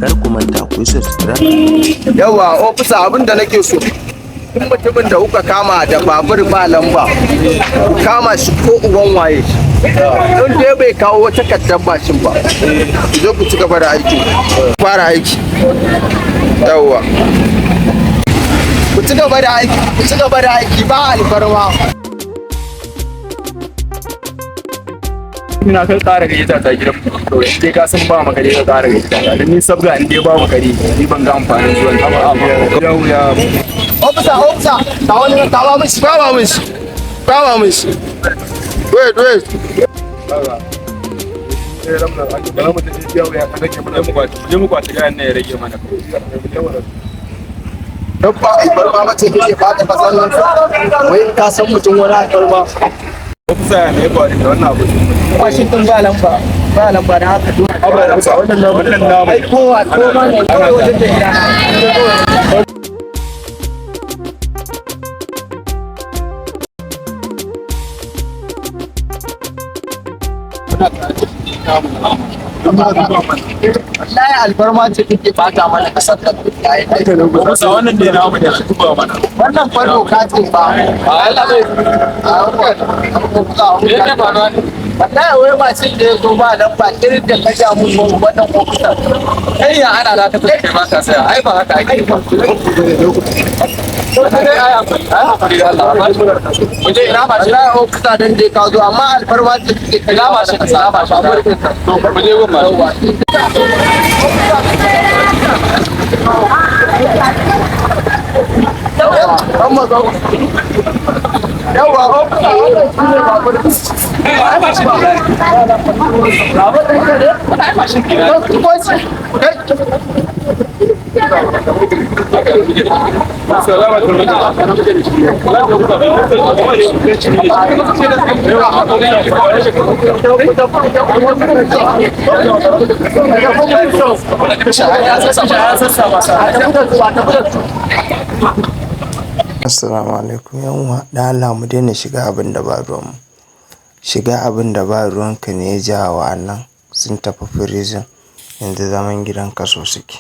Kar ku manta ku yi subscribe. Yawa ofisa, abin da nake so, duk mutumin da kuka kama da babur ba lamba, ku kama shi ko uban waye. Don dai bai kawo wata takardar mashin ba, ku zo ku ci gaba da aiki. Fara aiki. Yawa, ku ci gaba da aiki, ku ci gaba da aiki, ba alfarma. Ina kai ƙara gayyata ta gidan, to in dai ka san ba makare, ka ƙara gayyata ta, dan ni sabga in dai ba makare, ni ban ga amfanin zuwan ta ba. Yau ya Ofisa, ofisa, ta wani, ta ba mishi, ba mishi, ba mishi. Wait, wait. Je mu kwaci gayan nan, ya rage mana. Don ba alfarma mace kake bata kasan nan, wai ka san mutum wani alfarma. Ofisa, ya ne ba da wannan abu? Mashin din ba lamba, ba lamba, da haka dole. Wannan namu, wannan namu. Ai kowa ko ma ne kawai wajen da gida. Wallahi alfarma ce take bata mana kasar da yayi. Ofisa, wannan dai namu ne, a duba mana. Wannan fa doka ce ba. Allah bai. Wallahi wai mashin da ya zo ba lamba, irin da ka ja mun wannan ofisar. Kai, ya ana za ta fi kai ba ka saya, ai ba haka ake ba. Sai ai hakuri, ai hakuri da Allah. Mu je, ina mashin? Wallahi ofisa, dan dai ka zo, amma alfarma ce take. Ina mashin, ina mashin? To mu je gun mashin. Yawa ofisa, wannan shi ne babur. Assalamu alaikum yan uwa, da Allah mu daina shiga abin da ba ruwanmu. Shiga abin da ba ruwanka ne ya ja wa nan sun tafi prison, yanzu zaman gidan kaso suke.